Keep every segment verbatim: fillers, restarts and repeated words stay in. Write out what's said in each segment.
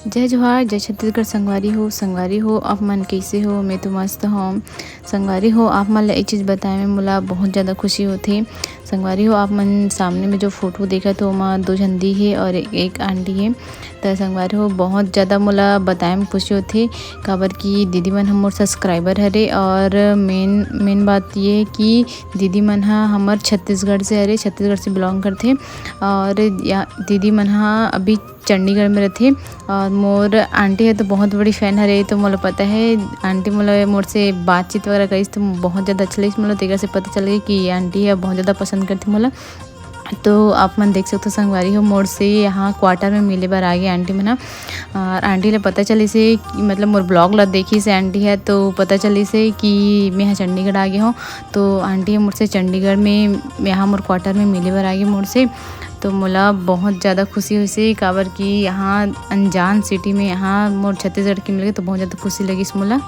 जय जोहार, जय छत्तीसगढ़ संगवारी हो। संगवारी हो, आप मन कइसे हो? मैं तो मस्त हौं। संगवारी हो, आप मन ला एक चीज़ बताए में मोला बहुत ज़्यादा खुशी होथे। संगवारी हो, आप मन सामने में जो फोटो देखत हो, ओमा दो झन दी हे और एक, एक आंटी हे। त संगवारी हो, बहुत ज़्यादा मोला बताए में खुशी होथे, काबर कि दीदी मन ह मोर सब्सक्राइबर हरे और मेन, मेन बात ये कि दीदी मन ह हमर छत्तीसगढ़ से हरे, छत्तीसगढ़ से बिलोंग करथे और या दीदी मन ह अभी चंडीगढ़ में रथे। और मोर आंटी ह तो बहुत बड़ी फैन हरे, तो मोला पता हे आंटी मोला मोर से बातचीत वगैरह करिस, तो बहुत ज़्यादा अच्छा लगिस मोला। तेकर से पता चल गे कि ये आंटी ह बहुत ज़्यादा पसंद करथे मोला। तो आप मन देख सकथो संगवारी हो, मोर से यहाँ क्वार्टर में मिले बर आ गे आंटी मन ह। और आंटी ला पता चलिस हे कि मतलब मोर ब्लॉग ला देखिस हे आंटी ह, तो पता चलिस हे कि मैं ह चंडीगढ़ आ गे हौं। तो आंटी ह मोर से चंडीगढ़ में यहाँ मोर क्वार्टर में मिले बर आ गे मोर से। तो मोला बहुत ज़्यादा खुशी होइस हे, काबर कि यहाँ अनजान सिटी में यहाँ मोर छत्तीसगढ़ के मिल गे, तो बहुत ज़्यादा खुशी लगिस मोला।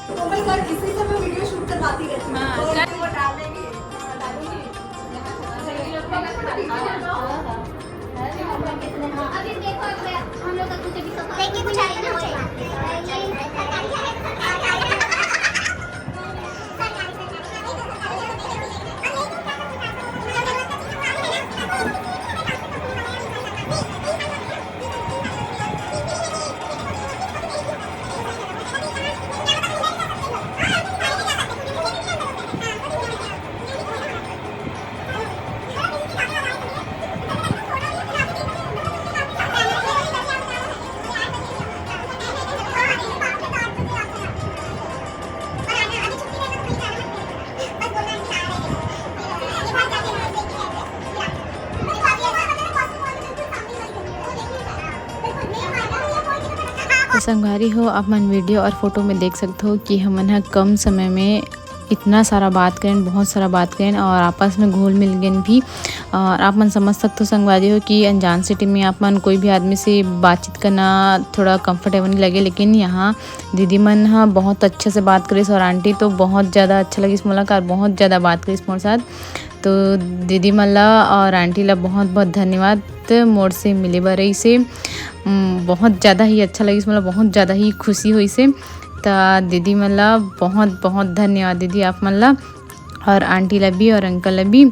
कोमल सर, इसी से मैं वीडियो शूट करवाती रहती हूँ। हाँ, और सर। वो डालेंगे, डालेंगे। अभी देखो, अभी हम लोग का कुछ भी सफाई लेकिन कुछ आइडिया नहीं है। तो संगवारी हो, आप मन वीडियो और फोटो में देख सकते हो कि हमन ह कम समय में इतना सारा बात करें, बहुत सारा बात करें और आपस में घुल मिल गए भी। और आप मन समझ सकते हो संगवारी हो कि अनजान सिटी में आप मन कोई भी आदमी से बातचीत करना थोड़ा कंफर्टेबल नहीं लगे, लेकिन यहाँ दीदी मन ह बहुत अच्छे से बात करिस और आंटी तो बहुत ज़्यादा अच्छा लगिस मोला, कार बहुत ज़्यादा बात करिस मोर साथ। तो दीदी मन ला और आंटी ला बहुत बहुत धन्यवाद मोर से मिले बर रहिस हे। उम, बहुत ज़्यादा ही अच्छा लगिस मोला, बहुत ज़्यादा ही खुशी होइस हे। त दीदी मन ला बहुत बहुत धन्यवाद दीदी आप मन ला, और आंटी ला भी और अंकल ला भी।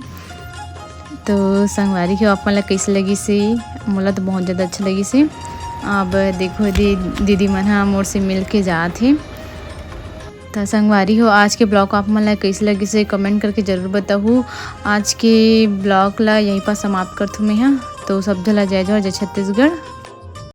तो संगवारी हो, आप मन ला कैसे लगिस हे? मोला तो बहुत ज़्यादा अच्छा लगिस हे। अब देखो दी-, दीदी मन ह मोर से मिल के जात हे। त संगवारी हो, आज के ब्लॉग आप मन ला कैसे लगिस हे, कमेंट करके जरूर बताहू। आज के ब्लॉग ला यहीं पर समाप्त करथूँ मैं ह। तो सब झन ला जय जोहार, जय छत्तीसगढ़।